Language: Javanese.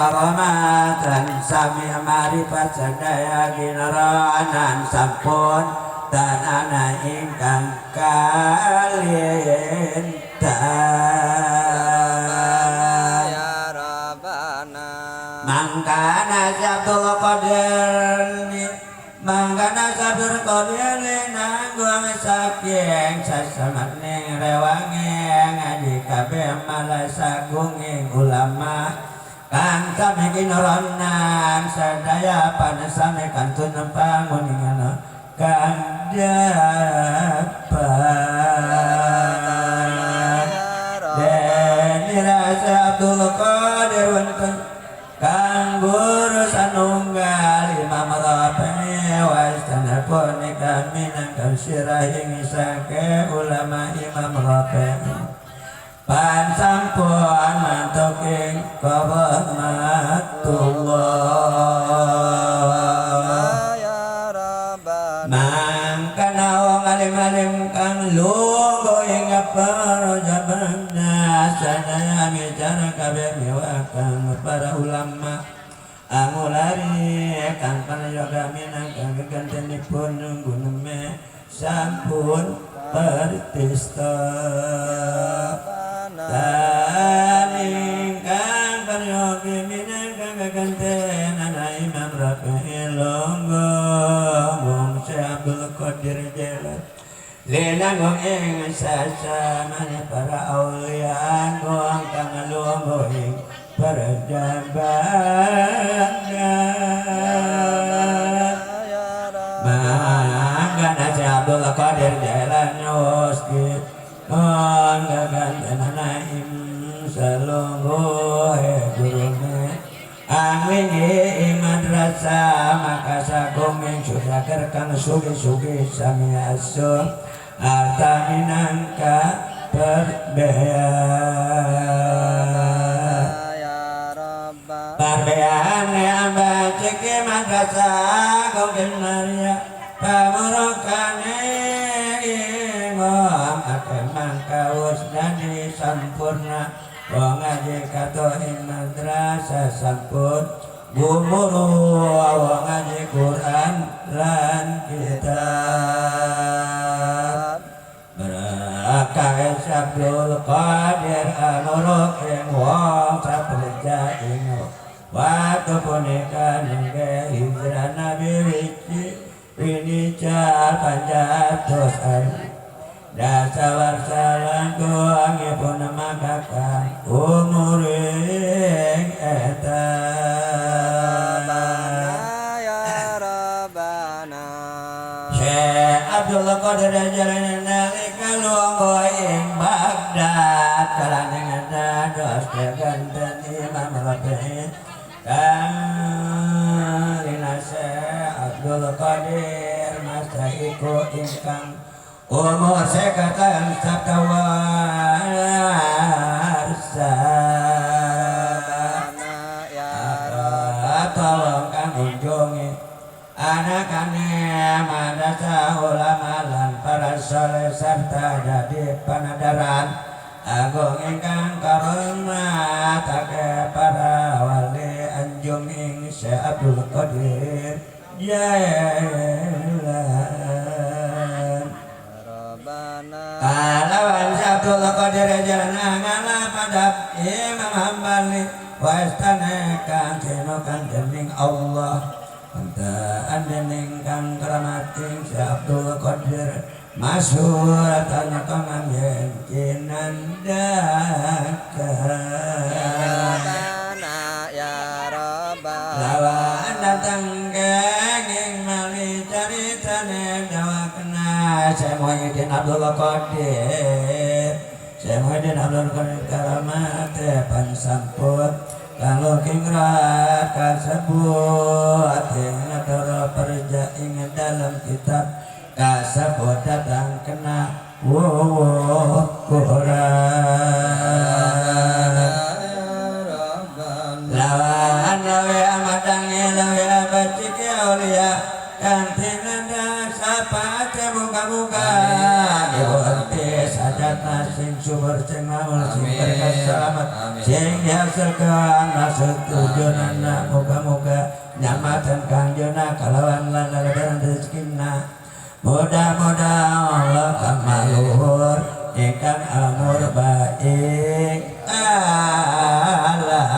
Karamatan sami marifat sadaya ginaranan sampun tan ana ingkang kalintan. Ya Rabbana. Mangkana Abdul Qadir, mangkana Abdul Qadir nanggung saking sasamane rewange ngaji kabeh malah sagunging ulama kang sami kinoronan sadaya panesane kantun panguningan kang dapat. Den rasa Abdul Qadir wonten kang guru sanunggal Imam Rafi'i wastana punika minangka sirahing sake ulama Imam Rafi'i pan sampun mantuking rahmatullah. Ya Rabbana. Mangkana wong alim-alim kang lungguh ing para jabana sadaya micara kabeh miwakang para ulama angulari kang panayoga minangka gegantenipun guneme sampun pertista tan ingkang prayogi minangka geganten ana Imam Rafi'i lungguh mung Syekh Abdul Qadir Jailani linanggung ing sasamane para aulia agung kang lungguh ing perjabana. Ya Rabbana. Mangkana Syekh Abdul Qadir Jailani wuski non gaganten ana ing salungguhe gurune anglingi ing madrasah maka sagunging sudager kang sugi-sugi sami asuh harta minangka perbean. Ya Rabbana. Parbeane ambacike madrasah agung Maria pamurukane imam akeh mangkawus dadi sampurna wong ngaji kato ing madrasah sampun gumuru wong ngaji Quran lan kitab Berkah Abdul Qadir amuruk ing wong sapreja ing waktu punika nengge hijrah Nabi wiji winicar panjatos ari dasawarsa langkungipun makakan umuring eta. Ya Rabbana. Syekh Abdul Qadir Jailani nalika lungguh ing Baghdad kalangan dados ganten Imam Rafi'i kang Syekh Abdul Qadir masa iku ingkang umur 50 warsa. Ya Rabbana. Tolong kang kunjungi anakane madrasah ulama lan para soleh serta dadi panadaran agung ingkang karumatake para wali anjung ing Syekh Abdul Qadir Jailani. Rabbana. Kalawan Syekh Abdul Qadir Jailani ngalah pada Imam Hambali wastane kang kang dening Allah Antaan dening kang keramating Syekh Abdul Qadir masyhur tanah kang yen kinandhakan. Rabbana ya Rabbana. Lawan datang kenging mali caritane dawakna Syekh Muhyiddin Abdul Qadir Syekh Muhyiddin Abdul Qadir karamate pan sampun kalau kingrat kasebut ing negara perja ing dalam kitab kasebut datang kena wuh Quran. Ya Rabbana. Lawan lawe amadange lawe abacike aulia kanthi nanda sapate buka-buka diwonte saja. Sehat sing subur sing makmur sing Amin. berkah selamat Amin. sing dihasilkan maksud tujuanana muga-muga nyamatan kangjona kalawan lan lebaran rezekina mudah-mudahan Allah kamaluhur ingkang amur baik. Allah.